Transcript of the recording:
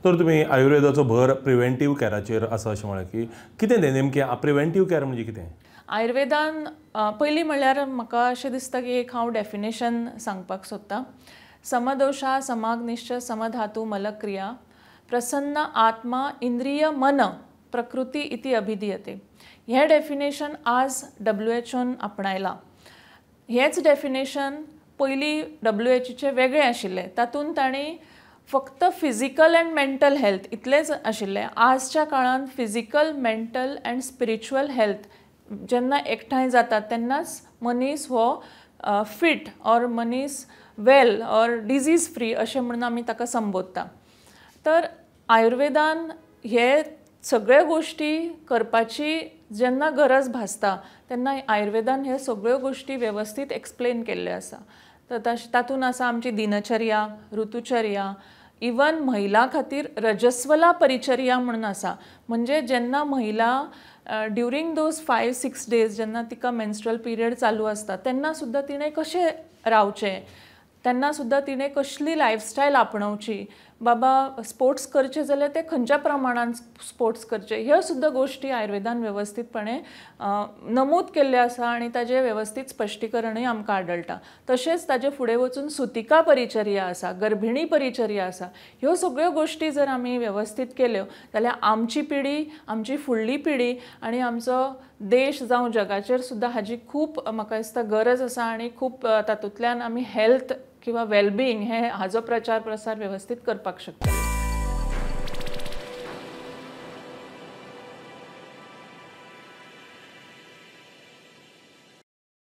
तर तुमी आयुर्वेदाचो भर प्रिवेंटीव कॅराचेर आसा अशें म्हळें की कितें तें नेमकें प्रिवेंटीव कॅर म्हणजे कितें? आयुर्वेदान पयलीं म्हणल्यार म्हाका अशें दिसता की एक हांव डेफिनेशन सांगपाक सोदतां. समदोशा समाग्निश्च समधातू मलक्रिया प्रसन्न आत्मा इंद्रिय मन प्रकृती इति अभिधीयते. हें डेफिनेशन आज WHO आपणायलां. हेंच डेफिनेशन पयलीं WHO वेगळें आशिल्लें, तातूंत तांणी फक्त फिजिकल अँड मेंटल हेल्थ इतलेंच आशिल्लें. आजच्या काळांत physical, mental and spiritual health जेन्ना एकठांय जाता तेन्नाच मनीस हो फिट ऑर मनीस वेल ऑर डिजीज फ्री अशें म्हणून आमी ताका संबोधता. तर आयुर्वेदान हे सगळ्यो गोश्टी करपाची जेन्ना गरज भासता तेन्ना आयुर्वेदान हे सगळ्यो गोश्टी वेवस्थीत एक्सप्लेन केल्ल्यो आसा. तर तातूंत आसा आमची दिनचर्या, ऋतुचर्या, इवन महिला खातीर रजस्वला परिचर्या म्हणून आसा. म्हणजे जेन्ना महिला ड्युरींग those 5-6 days जेन्ना तिका मेन्स्ट्रुअल पिरियड चालू आसता तेन्ना सुद्दां तिणें कशें रावचें, तेन्ना सुद्दां तिणें कसली लायफस्टायल आपणावची, बाबा स्पोर्ट्स करचे जाल्यार ते खंयच्या प्रमाणान स्पोर्ट्स करचे, ह्यो सुद्दां गोश्टी आयुर्वेदान वेवस्थीतपणे नमूद केल्ल्यो आसा आनी ताजें वेवस्थीत स्पश्टीकरणूय आमकां आढळटा. तशेंच ताजे फुडें वचून सुतिका परिचर्या आसा, गर्भिणी परिचर्या आसा. ह्यो सगळ्यो गोश्टी जर आमी वेवस्थीत केल्यो जाल्यार आमची पिढी, आमची फुडली पिढी आनी आमचो देश जावं जगाचेर सुद्दां हाजी खूब म्हाका दिसता गरज आसा आनी खूब तातूंतल्यान आमी हेल्थ किंवा वेलबिंग हे हाजो प्रचार प्रसार वेवस्थीत करपाक शकता.